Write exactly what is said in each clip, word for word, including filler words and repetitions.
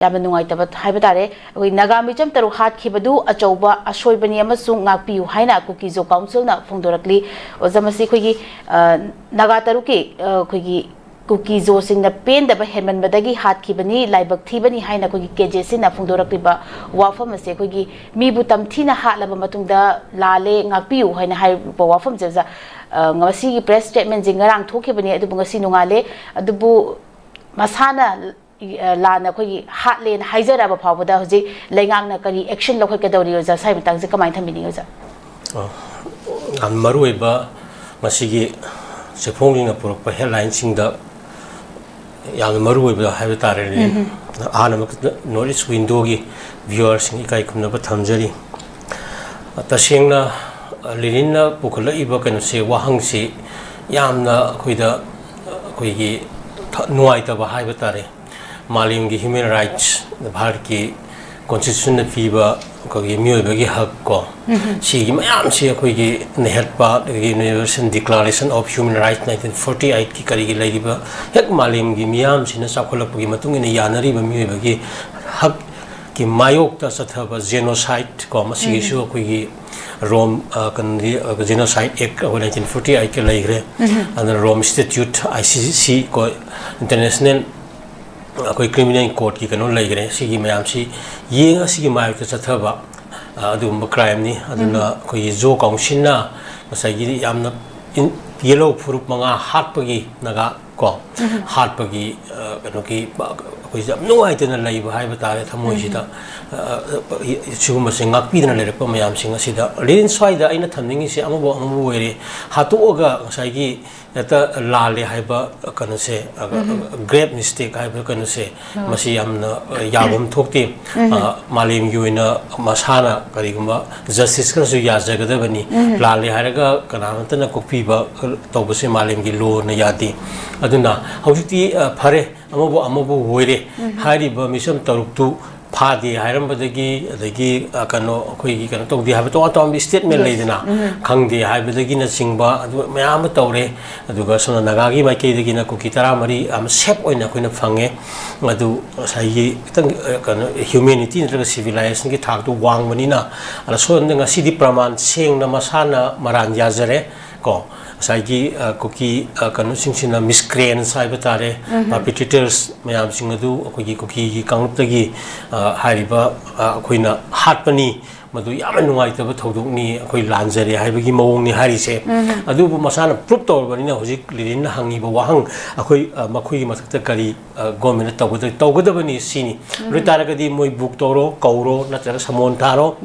ꯌꯥꯝꯅ ꯅꯨꯡꯉꯥꯏꯇꯕ ꯍꯥꯏꯕ ꯇꯥꯔꯦ꯫ ꯑꯩꯈꯣꯏ ꯅꯥꯒꯥ ꯃꯤꯆꯝ ꯇꯔꯨꯛ ꯍꯥꯠꯈꯤꯕꯗꯨ ꯑꯆꯧꯕ ꯑꯁꯣꯏꯕꯅꯤ ꯑꯃꯁꯨꯡ ꯉꯥꯛꯄꯤꯌꯨ ꯍꯥꯏꯅ ꯀꯨꯀꯤ ꯖꯣ ꯀꯥꯎꯟꯁꯤꯜꯅ ꯐꯣꯡꯗꯣꯔꯛꯂꯤ꯫ ꯑꯣꯖꯥ, ꯃꯁꯤ ꯑꯩꯈꯣꯏꯒꯤ, ꯑ, ꯅꯥꯒꯥ ꯇꯔꯨꯛꯀꯤ, ꯑ, ꯑꯩꯈꯣꯏꯒꯤ ꯀꯨꯀꯤ ꯖꯣꯁꯤꯡꯅ ꯄꯦꯟꯗꯕ ꯍꯦꯟꯃꯟꯕꯗꯒꯤ ꯍꯥꯠꯈꯤꯕꯅꯤ, ꯂꯥꯏꯕꯛ ꯊꯤꯕꯅꯤ ꯍꯥꯏꯅ ꯑꯩꯈꯣꯏꯒꯤ ꯀꯦ ꯖꯦ ꯁꯤꯅ ꯐꯣꯡꯗꯣꯔꯛꯂꯤꯕ ꯋꯥꯐꯝ ꯑꯁꯦ ꯑꯩꯈꯣꯏꯒꯤ ꯃꯤꯕꯨ ꯇꯝꯊꯤꯅ ꯍꯥꯠꯂꯕ ꯃꯇꯨꯡꯗ ꯂꯥꯜꯂꯦ, ꯉꯥꯛꯄꯤꯌꯨ ꯍꯥꯏꯅ ꯍꯥꯏꯔꯤꯕ ꯋꯥꯐꯝꯁꯦ ꯑꯣꯖꯥ, ꯑ, ꯉꯁꯤꯒꯤ ꯄ꯭ꯔꯦꯁ ꯁ꯭ꯇꯦꯠꯃꯦꯟꯁꯦ ꯉꯔꯥꯡ ꯊꯣꯛꯈꯤꯕꯅꯤ, ꯑꯗꯨꯕꯨ ꯉꯁꯤ ꯅꯣꯡꯉꯥꯜꯂꯦ꯫ ꯑꯗꯨꯕꯨ ꯃꯁꯥꯅ ꯑ, ꯂꯥꯟꯅ ꯑꯩꯈꯣꯏꯒꯤ ꯍꯥꯠꯂꯦꯅ ꯍꯥꯏꯖꯔꯛꯑꯕ ꯐꯥꯎꯕꯗ ꯍꯧꯖꯤꯛ ꯂꯩꯉꯥꯛꯅ ꯀꯔꯤ action ꯂꯧꯈꯠꯀꯗꯧꯔꯤ ꯑꯣꯖꯥ? ꯁ꯭ꯋꯥꯏ ꯃꯇꯥꯡꯁꯦ ꯀꯃꯥꯏꯅ ꯊꯝꯕꯤꯅꯤꯡꯉꯤ ꯑꯣꯖꯥ? ꯑ, ꯌꯥꯝ ꯃꯔꯨꯑꯣꯏꯕ ꯉꯁꯤꯒꯤ ꯆꯦꯐꯣꯡꯁꯤꯡꯅ ꯄꯨꯔꯛꯄ headlineꯁꯤꯡꯗ ꯌꯥꯝꯅ ꯃꯔꯨꯑꯣꯏꯕ ꯍꯥꯏꯕ ꯇꯥꯔꯦꯅꯦ꯫ ꯑꯍꯥꯟꯕꯃꯛꯇꯗ North East Windowꯒꯤ viewerꯁꯤꯡ ꯏꯀꯥꯏ ꯈꯨꯝꯅꯕ ꯊꯝꯖꯔꯤ꯫ ꯇꯁꯦꯡꯅ, ꯑ, ꯂꯦꯅꯤꯟꯅ ꯄꯨꯈꯠꯂꯛꯏꯕ ꯀꯩꯅꯣꯁꯦ, ꯋꯥꯍꯪꯁꯤ ꯌꯥꯝꯅ ꯑꯩꯈꯣꯏꯗ, ꯑ, ꯑꯩꯈꯣꯏꯒꯤ ꯊ-, ꯅꯨꯡꯉꯥꯏꯇꯕ ꯍꯥꯏꯕ ꯇꯥꯔꯦ꯫ ꯃꯥꯂꯦꯝꯒꯤ human rights, ꯚꯥꯔꯠꯀꯤ constitutionꯅ ꯄꯤꯕ ꯑꯩꯈꯣꯏꯒꯤ ꯃꯤꯑꯣꯏꯕꯒꯤ ꯍꯛ ꯀꯣ, ꯁꯤꯒꯤ ꯃꯌꯥꯝꯁꯤ ꯑꯩꯈꯣꯏꯒꯤ ꯅꯦꯍꯠꯄ, ꯑꯗꯒꯤ Universal Declaration of Human Rights nineteen forty eightꯀꯤ ꯀꯔꯤꯒꯤ ꯂꯩꯔꯤꯕ, ꯍꯦꯛ ꯃꯥꯂꯦꯝꯒꯤ ꯃꯤꯌꯥꯝꯁꯤꯅ ꯆꯥꯎꯈꯠꯂꯛꯄꯒꯤ ꯃꯇꯨꯡ ꯏꯟꯅ ꯌꯥꯅꯔꯤꯕ ꯃꯤꯑꯣꯏꯕꯒꯤ ꯍꯛꯀꯤ ꯃꯥꯌꯣꯛꯇ ꯆꯠꯊꯕ genocide ꯀꯣ, ꯃꯁꯤꯒꯤꯁꯨ ꯑꯩꯈꯣꯏꯒꯤ ꯔꯣꯝ, ꯑ, ꯀꯩꯅꯣꯒꯤ, ꯑ, Genocide Act ꯑꯩꯈꯣꯏ nineteen forty eightꯀ ꯂꯩꯈ꯭ꯔꯦ꯫ ꯑꯗꯨꯅ Rome Statute, I C C ꯀꯣ, International ꯑꯩꯈꯣꯏ Criminal Courtꯀꯤ ꯀꯩꯅꯣ ꯂꯩꯈ꯭ꯔꯦ꯫ ꯁꯤꯒꯤ ꯃꯌꯥꯝꯁꯤ ꯌꯦꯡꯉ ꯁꯤꯒꯤ ꯃꯥꯌꯣꯛꯇ ꯆꯠꯊꯕ, ꯑ, ꯑꯗꯨꯒꯨꯝꯕ crimeꯅꯤ꯫ ꯑꯗꯨꯅ ꯑꯩꯈꯣꯏꯒꯤ ꯖꯣ ꯀꯥꯎꯟꯁꯤꯜꯅ ꯉꯁꯥꯏꯒꯤ ꯌꯥꯝꯅ ꯏꯟ-, ꯌꯦꯜꯍꯧ ꯐꯨꯔꯨꯞ ꯃꯉꯥ ꯍꯥꯠꯄꯒꯤ ꯅꯥꯒꯥ ꯀꯣ, ꯍꯥꯠꯄꯒꯤ, ꯑ, ꯀꯩꯅꯣꯒꯤ, ꯑ, ꯑꯩꯈꯣꯏꯁꯦ ꯌꯥꯝ ꯅꯨꯡꯉꯥꯏꯇꯅ ꯂꯩꯕ ꯍꯥꯏꯕ ꯇꯥꯔꯦ, ꯊꯃꯣꯏꯁꯤꯗ꯫ ꯑ, ꯑ, ꯁꯤꯒꯨꯝꯕꯁꯦ ꯉꯥꯛꯄꯤꯗꯅ ꯂꯩꯔꯛꯄ ꯃꯌꯥꯝꯁꯤꯡ ꯑꯁꯤꯗ꯫ ꯂꯦꯅꯤꯟ, ꯁ꯭ꯋꯥꯏꯗ ꯑꯩꯅ ꯊꯝꯅꯤꯡꯉꯤꯁꯦ ꯑꯃꯕꯨ ꯑꯃꯕꯨ ꯑꯣꯏꯔꯦ, ꯍꯥꯠꯇꯣꯛꯑꯒ ꯉꯁꯥꯏꯒꯤ ꯍꯦꯛꯇ ꯂꯥꯜꯂꯦ ꯍꯥꯏꯕ ꯀꯩꯅꯣꯁꯦ, ꯑ, grave mistake ꯍꯥꯏꯕ ꯀꯩꯅꯣꯁꯦ, ꯃꯁꯤ ꯌꯥꯝꯅ, ꯑ, ꯌꯥꯕꯝ ꯊꯣꯛꯇꯦ꯫ ꯑ, ꯃꯥꯂꯦꯝꯒꯤ ꯑꯣꯏꯅ ꯃꯁꯥꯅ ꯀꯔꯤꯒꯨꯝꯕ justice ꯈꯔꯁꯨ ꯌꯥꯖꯒꯗꯕꯅꯤ꯫ ꯂꯥꯜꯂꯦ ꯍꯥꯏꯔꯒ ꯀꯅꯥꯃꯠꯇꯅ ꯀꯣꯛꯄꯤꯕ ꯇꯧꯕꯁꯦ ꯃꯥꯂꯦꯝꯒꯤ lawꯅ ꯌꯥꯗꯦ꯫ ꯑꯗꯨꯅ ꯍꯧꯖꯤꯛꯇꯤ, ꯑ, ꯐꯔꯦ, ꯑꯃꯕꯨ ꯑꯃꯕꯨ ꯑꯣꯏꯔꯦ꯫ ꯍꯥꯏꯔꯤꯕ ꯃꯤꯆꯝ ꯇꯔꯨꯛꯇꯨ ꯐꯥꯗꯦ ꯍꯥꯏꯔꯝꯕꯗꯒꯤ, ꯑꯗꯒꯤ, ꯑ, ꯀꯩꯅꯣ, ꯑꯩꯈꯣꯏꯒꯤ ꯀꯩꯅꯣ ꯇꯧꯗꯦ ꯍꯥꯏꯕ ꯇꯣꯉꯥꯟ ꯇꯣꯉꯥꯟꯕ statement ꯂꯩꯗꯅ, ꯈꯪꯗꯦ ꯍꯥꯏꯕꯗꯒꯤꯅꯆꯤꯡꯕ ꯑꯗꯨ ꯃꯌꯥꯝ ꯑꯃ ꯇꯧꯔꯦ꯫ ꯑꯗꯨꯒ ꯁꯣꯝꯅ ꯅꯥꯒꯥꯒꯤ ꯃꯥꯏꯀꯩꯗꯒꯤꯅ ꯀꯨꯀꯤ ꯇꯔꯥꯃꯔꯤ ꯑꯃ safe ꯑꯣꯏꯅ ꯑꯩꯈꯣꯏꯅ ꯐꯪꯉꯦ꯫ ꯑꯗꯨ ꯉꯁꯥꯏꯒꯤ ꯈꯤꯇꯪ, ꯑ, ꯀꯩꯅꯣ, humanity ꯅꯠꯇ꯭ꯔꯒ civilizationꯒꯤ ꯊꯥꯛꯇꯨ ꯋꯥꯡꯕꯅꯤꯅ, ꯑꯗ ꯁꯣꯝꯗ ꯉꯁꯤꯗꯤ ꯄ꯭ꯔꯃꯥꯟ ꯁꯦꯡꯅ ꯃꯁꯥꯅ ꯃꯔꯥꯟ ꯌꯥꯖꯔꯦ꯫ ꯀꯣ, ꯉꯁꯥꯏꯒꯤ, ꯑ, ꯀꯨꯀꯤ, ꯑ, ꯀꯩꯅꯣꯁꯤꯡꯁꯤꯅ miscreants ꯍꯥꯏꯕ ꯇꯥꯔꯦ, perpetrators ꯃꯌꯥꯝꯁꯤꯡ ꯑꯗꯨ ꯑꯩꯈꯣꯏꯒꯤ ꯀꯨꯀꯤꯒꯤ ꯀꯥꯡꯂꯨꯞꯇꯒꯤ, ꯑ, ꯍꯥꯏꯔꯤꯕ, ꯑ, ꯑꯩꯈꯣꯏꯅ ꯍꯥꯠꯄꯅꯤ, ꯃꯗꯨ ꯌꯥꯝꯅ ꯅꯨꯡꯉꯥꯏꯇꯕ ꯊꯧꯗꯣꯛꯅꯤ, ꯑꯩꯈꯣꯏ ꯂꯥꯟꯖꯔꯦ ꯍꯥꯏꯕꯒꯤ ꯃꯑꯣꯡꯅꯤ ꯍꯥꯏꯔꯤꯁꯦ꯫ ꯑꯗꯨꯕꯨ ꯃꯁꯥꯅ prove ꯇꯧꯔꯕꯅꯤꯅ ꯍꯧꯖꯤꯛ ꯂꯤꯂꯤꯟꯅ ꯍꯪꯉꯤꯕ ꯋꯥꯍꯪ, ꯑꯩꯈꯣꯏ, ꯑ, ꯃꯈꯣꯏꯒꯤ ꯃꯊꯛꯇ ꯀꯔꯤ, ꯑ, governmentꯅ ꯇꯧꯒꯗ-, ꯇꯧꯒꯗꯕꯅꯤ ꯁꯤꯅꯤ꯫ ꯑꯗꯨ ꯑꯣꯏꯇꯥꯔꯒꯗꯤ ꯃꯣꯏ book ꯇꯧꯔꯣ, ꯀꯧꯔꯣ, ꯅꯠꯇ꯭ꯔꯒ summon ꯊꯥꯔꯣ꯫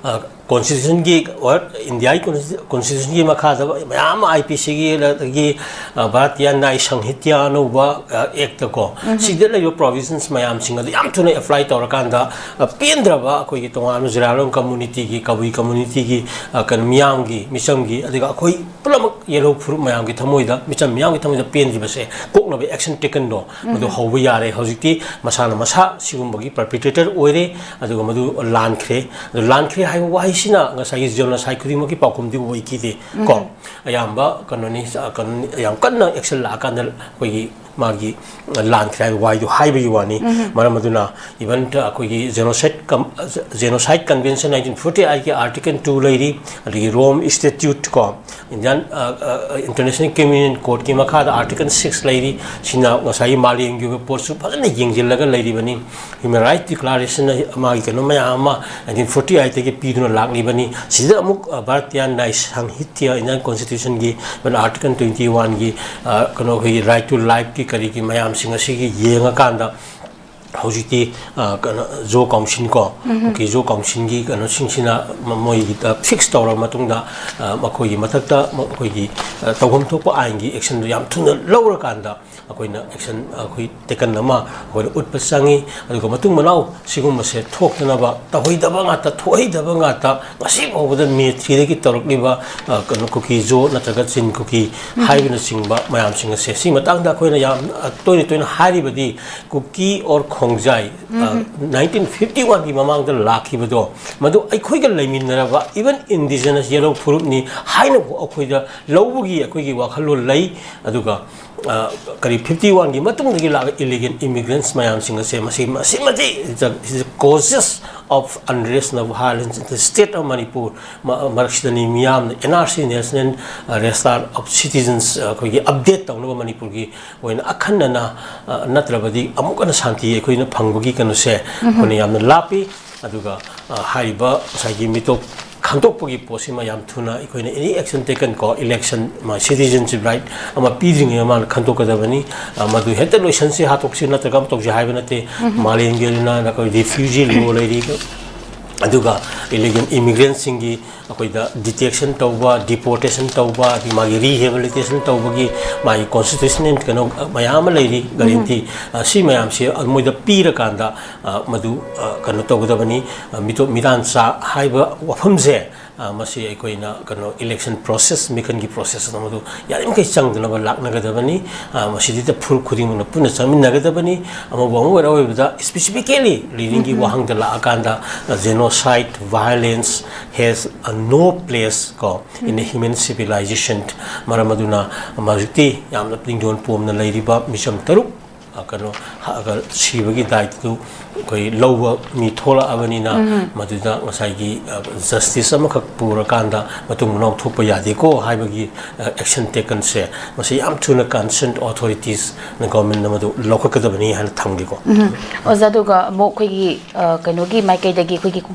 ꯑ, constitutionꯒꯤ, or Indiaꯒꯤ consti-, constitutionꯒꯤ ꯃꯈꯥꯗ ꯃꯌꯥꯝ ꯑꯃ IPCꯒꯤ, ꯑꯗꯒꯤ, ꯑ, ꯚꯥꯔꯇꯤꯌꯥ ꯅ꯭ꯌꯥꯌ ꯁꯪꯍꯤꯇ꯭ꯌꯥ ꯑꯅꯧꯕ, ꯑ, actꯀꯣ, ꯁꯤꯗ ꯂꯩꯕ provisions ꯃꯌꯥꯝꯁꯤꯡ ꯑꯗꯨ ꯌꯥꯝ ꯊꯨꯅ apply ꯇꯧꯔꯀꯥꯟꯗ, ꯑ, ꯄꯦꯟꯗ꯭ꯔꯕ ꯑꯩꯈꯣꯏꯒꯤ ꯇꯣꯉꯥꯟꯕ ꯖꯤꯔꯥꯂꯣꯡ communityꯒꯤ, ꯀꯕꯨꯏ communityꯒꯤ, ꯑ, ꯀꯩꯅꯣ, ꯃꯤꯌꯥꯝꯒꯤ, ꯃꯤꯆꯝꯒꯤ, ꯑꯗꯨꯒ ꯑꯩꯈꯣꯏ ꯄꯨꯝꯅꯃꯛ ꯌꯦꯜꯍꯧ ꯐꯨꯔꯨꯞ ꯃꯌꯥꯝꯒꯤ ꯊꯃꯣꯏꯗ, ꯃꯤꯆꯝ ꯃꯤꯌꯥꯝꯒꯤ ꯊꯃꯣꯏꯗ ꯄꯦꯟꯗ꯭ꯔꯤꯕꯁꯦ ꯀꯣꯛꯅꯕ action takenꯗꯣ ꯃꯗꯨ ꯍꯧꯕ ꯌꯥꯔꯦ꯫ ꯍꯧꯖꯤꯛꯇꯤ ꯃꯁꯥꯅ ꯃꯁꯥ ꯁꯤꯒꯨꯝꯕꯒꯤ perpetrator ꯑꯣꯏꯔꯦ, ꯑꯗꯨꯒ ꯃꯗꯨ ꯂꯥꯟꯈ꯭ꯔꯦ꯫ ꯑꯗꯨ ꯂꯥꯟꯈ꯭ꯔꯦ ꯍꯥꯏꯕ ꯋꯥꯍꯩꯁꯤꯅ ꯉꯁꯥꯏꯒꯤ genocide ꯈꯨꯗꯤꯡꯃꯛꯀꯤ ꯄꯥꯎꯈꯨꯝꯗꯤ ꯑꯣꯏꯈꯤꯗꯦ꯫ ꯀꯣ, ꯑꯌꯥꯝꯕ ꯀꯩꯅꯣꯅꯤ, ꯀꯩꯅꯣꯅꯤ, ꯌꯥꯝ ꯀꯟꯅ action ꯂꯥꯛꯑꯀꯥꯟꯗ ꯑꯩꯈꯣꯏꯒꯤ ꯃꯥꯒꯤ ꯂꯥꯟꯈ꯭ꯔꯦ ꯍꯥꯏꯕ ꯋꯥꯍꯩꯗꯨ ꯍꯥꯏꯕꯒꯤ ꯋꯥꯅꯤ꯫ ꯃꯔꯝ ꯑꯗꯨꯅ even ꯑꯩꯈꯣꯏꯒꯤ genocide com-, genocide convention nineteen forty eightꯀꯤ article two ꯂꯩꯔꯤ, ꯑꯗꯒꯤ Rome Statute ꯀꯣ, Indian, ꯑ, ꯑ, International Criminal Courtꯀꯤ ꯃꯈꯥꯗ article six ꯂꯩꯔꯤ꯫ ꯁꯤꯅ ꯉꯁꯥꯏꯒꯤ ꯃꯥꯂꯦꯝꯒꯤ ꯑꯣꯏꯕ ꯄꯣꯠꯁꯨ ꯐꯖꯅ ꯌꯦꯡꯁꯤꯜꯂꯒ ꯂꯩꯔꯤꯕꯅꯤ꯫ Human Rights Declaration ꯃꯥꯒꯤ ꯀꯩꯅꯣ ꯃꯌꯥꯝ ꯑꯃ nineteen forty eightꯇꯒꯤ ꯄꯤꯗꯨꯅ ꯂꯥꯛꯂꯤꯕꯅꯤ꯫ ꯁꯤꯗ ꯑꯃꯨꯛ, ꯑ, ꯚꯥꯔꯇꯤꯌꯥ ꯅ꯭ꯌꯥꯌ ꯁꯪꯍꯤꯇ꯭ꯌ, Indian Constitutionꯒꯤ ꯑꯗꯨꯅ article twenty oneꯒꯤ, ꯑ, ꯀꯩꯅꯣ, ꯑꯩꯈꯣꯏꯒꯤ right to lifeꯀꯤ ꯀꯔꯤꯒꯤ ꯃꯌꯥꯝꯁꯤꯡ ꯑꯁꯤꯒꯤ ꯌꯦꯡꯉꯀꯥꯟꯗ ꯍꯧꯖꯤꯛꯇꯤ, ꯑ, ꯀꯩꯅꯣ, ꯖꯣ council ꯀꯣ, ꯀꯨꯀꯤ ꯖꯣ councilꯒꯤ ꯀꯩꯅꯣꯁꯤꯡꯁꯤꯅ ꯃ-, ꯃꯣꯏꯒꯤꯗ fix ꯇꯧꯔꯕ ꯃꯇꯨꯡꯗ, ꯑ, ꯃꯈꯣꯏꯒꯤ ꯃꯊꯛꯇ ꯃ-, ꯑꯩꯈꯣꯏꯒꯤ, ꯑ, ꯇꯧꯐꯝ ꯊꯣꯛꯄ ꯑꯥꯏꯟꯒꯤ actionꯗꯨ ꯌꯥꯝ ꯊꯨꯅ ꯂꯧꯔꯀꯥꯟꯗ ꯑꯩꯈꯣꯏꯅ action, ꯑꯩꯈꯣꯏ taken ꯑꯃ ꯑꯩꯈꯣꯏꯅ ꯎꯠꯄ ꯆꯪꯉꯤ꯫ ꯑꯗꯨꯒ ꯃꯇꯨꯡ ꯃꯅꯥꯎ ꯁꯤꯒꯨꯝꯕꯁꯦ ꯊꯣꯛꯇꯅꯕ, ꯇꯧꯍꯩꯗꯕ ꯉꯥꯛꯇ, ꯊꯣꯛꯍꯩꯗꯕ ꯉꯥꯛꯇ, ꯉꯁꯤ ꯐꯥꯎꯕꯗ May threeꯗꯒꯤ ꯇꯧꯔꯛꯂꯤꯕ, ꯑ, ꯀꯩꯅꯣ, ꯀꯨꯀꯤ ꯖꯣ ꯅꯠꯇ꯭ꯔꯒ ꯆꯤꯟ ꯀꯨꯀꯤ ꯍꯥꯏꯕꯅꯆꯤꯡꯕ ꯃꯌꯥꯝꯁꯤꯡ ꯑꯁꯦ, ꯁꯤ ꯃꯇꯥꯡꯗ ꯑꯩꯈꯣꯏꯅ ꯌꯥꯝ, ꯑ, ꯇꯣꯏꯅ ꯇꯣꯏꯅ ꯍꯥꯏꯔꯤꯕꯗꯤ ꯀꯨꯀꯤ or ꯈꯣꯡꯖꯥꯏ, ꯅꯥꯏꯟꯇꯤꯟ ꯐꯤꯐꯇꯤ ꯋꯥꯟꯒꯤ ꯃꯃꯥꯡꯗ ꯂꯥꯛꯈꯤꯕꯗꯣ, ꯃꯗꯨ ꯑꯩꯈꯣꯏꯒ ꯂꯩꯃꯤꯟꯅꯔꯕ, even indigenous ꯌꯦꯂꯧ ꯐꯨꯔꯨꯞꯅꯤ ꯍꯥꯏꯅꯕꯨ ꯑꯩꯈꯣꯏꯗ ꯂꯧꯕꯒꯤ ꯑꯩꯈꯣꯏꯒꯤ ꯋꯥꯈꯜꯂꯣꯟ ꯂꯩ꯫ ꯑꯗꯨꯒ, ꯑ, ꯀꯔꯤ, ꯐꯤꯐꯇꯤ ꯋꯥꯟꯒꯤ ꯃꯇꯨꯡꯗꯒꯤ ꯂꯥꯛꯄ illegal immigrants ꯃꯌꯥꯝꯁꯤꯡ ꯑꯁꯦ, ꯃꯁꯤ, ꯃꯁꯤꯃꯗꯤ is the causes of unrest and violence in the state of Manipur꯫ ꯃ-, ꯃꯔꯛꯁꯤꯗꯅꯤ ꯃꯤꯌꯥꯝꯅ N R C, National Register of Citizens, ꯑꯩꯈꯣꯏꯒꯤ update ꯇꯧꯅꯕ ꯃꯅꯤꯄꯨꯔꯒꯤ ꯑꯣꯏꯅ ꯑꯈꯟꯅꯅ, ꯑ, ꯅꯠꯇ꯭ꯔꯕꯗꯤ ꯑꯃꯨꯛ ꯍꯟꯅ ꯁꯥꯟꯇꯤ ꯑꯩꯈꯣꯏꯅ ꯐꯪꯕꯒꯤ ꯀꯩꯅꯣꯁꯦ ꯑꯩꯈꯣꯏꯅ ꯌꯥꯝꯅ ꯂꯥꯞꯄꯤ꯫ ꯑꯗꯨꯒ, ꯑ, ꯍꯥꯏꯔꯤꯕ ꯉꯁꯥꯏꯒꯤ ꯃꯤꯇꯣꯞ ꯈꯟꯗꯣꯛꯄꯒꯤ ꯄꯣꯠꯁꯤꯃ ꯌꯥꯝ ꯊꯨꯅ ꯑꯩꯈꯣꯏꯅ any action taken ꯀꯣ, election, ꯃ-, citizenship right ꯑꯃ ꯄꯤꯗ꯭ꯔꯤꯉꯩ ꯃꯃꯥꯡꯗ ꯈꯟꯗꯣꯛꯀꯗꯕꯅꯤ꯫ ꯑ, ꯃꯗꯨ ꯍꯦꯛꯇ ꯂꯣꯏꯁꯟꯁꯤ, ꯍꯥꯇꯣꯛꯁꯤ ꯅꯠꯇ꯭ꯔꯒ ꯑꯃ ꯇꯧꯁꯤ ꯍꯥꯏꯕ ꯅꯠꯇꯦ꯫ ꯃꯥꯂꯦꯝꯒꯤ ꯑꯣꯏꯅ ꯑꯩꯈꯣꯏ refugee law ꯂꯩꯔꯤ, ꯑꯗꯨꯒ illegal immigrantꯁꯤꯡꯒꯤ ꯑꯩꯈꯣꯏꯗ detection ꯇꯧꯕ, deportation ꯇꯧꯕ, ꯑꯗꯒꯤ ꯃꯥꯒꯤ rehabilitation ꯇꯧꯕꯒꯤ ꯃꯥꯒꯤ constitutional ꯀꯩꯅꯣ ꯃꯌꯥꯝ ꯑꯃ ꯂꯩꯔꯤ, guarantee꯫ ꯑ, ꯁꯤ ꯃꯌꯥꯝꯁꯤ ꯃꯣꯏꯗ ꯄꯤꯔꯀꯥꯟꯗ, ꯑ, ꯃꯗꯨ, ꯑ, ꯀꯩꯅꯣ ꯇꯧꯒꯗꯕꯅꯤ꯫ ꯑ, ꯃꯤꯇꯣꯞ ꯃꯤꯇꯥꯟ ꯆꯥ ꯍꯥꯏꯕ ꯋꯥꯐꯝꯁꯦ, ꯑ, ꯃꯁꯤ ꯑꯩꯈꯣꯏꯅ ꯀꯩꯅꯣ election process, ꯃꯤꯈꯜꯒꯤ process ꯑꯗꯨ ꯃꯗꯨ ꯌꯥꯔꯤꯃꯈꯩ ꯆꯪꯗꯅꯕ ꯂꯥꯛꯅꯒꯗꯕꯅꯤ꯫ ꯑ, ꯃꯁꯤꯗꯩꯗ ꯐꯨꯔꯨꯞ ꯈꯨꯗꯤꯡꯃꯛꯅ ꯄꯨꯟꯅ ꯆꯪꯃꯤꯟꯅꯒꯗꯕꯅꯤ꯫ ꯑꯃꯕꯨ ꯑꯃꯕꯨ ꯑꯣꯏꯔ ꯑꯣꯏꯕꯗ specifically ꯂꯤꯅꯤꯡꯒꯤ ꯋꯥꯍꯪꯗ ꯂꯥꯛꯑꯀꯥꯟꯗ, ꯑ, genocide, violence has a no place ꯀꯣ, in a human civilization꯫ ꯃꯔꯝ ꯑꯗꯨꯅ ꯍꯧꯖꯤꯛꯇꯤ ꯌꯥꯝꯅ ꯅꯤꯡꯖꯣꯟ ꯄꯣꯝꯅ ꯂꯩꯔꯤꯕ ꯃꯤꯆꯝ ꯇꯔꯨꯛ, ꯑ, ꯀꯩꯅꯣ, ꯍ-, ꯀ-, ꯁꯤꯕꯒꯤ ꯗꯥꯏꯇꯨ ꯑꯩꯈꯣꯏ ꯂꯧꯕ ꯃꯤ ꯊꯣꯛꯂꯛꯑꯕꯅꯤꯅ, ꯃꯗꯨꯗ ꯉꯁꯥꯏꯒꯤ, ꯑ, justice ꯑꯃꯈꯛ ꯄꯨꯔꯀꯥꯟꯗ ꯃꯇꯨꯡ ꯃꯅꯥꯎ ꯊꯣꯛꯄ ꯌꯥꯗꯦꯀꯣ ꯍꯥꯏꯕꯒꯤ, ꯑ, action takenꯁꯦ, ꯃꯁꯤ ꯌꯥꯝ ꯊꯨꯅ concerned authoritiesꯅ, governmentꯅ ꯃꯗꯨ ꯂꯧꯈꯠꯀꯗꯕꯅꯤ ꯍꯥꯏꯅ ꯊꯝꯒꯦꯀꯣ꯫ ꯎꯝ꯫ ꯑꯣꯖꯥ, ꯑꯗꯨꯒ ꯑꯃꯨꯛ ꯑꯩꯈꯣꯏꯒꯤ, ꯑ, ꯀꯩꯅꯣꯒꯤ ꯃꯥꯏꯀꯩꯗꯒꯤ ꯑꯩꯈꯣꯏꯒꯤ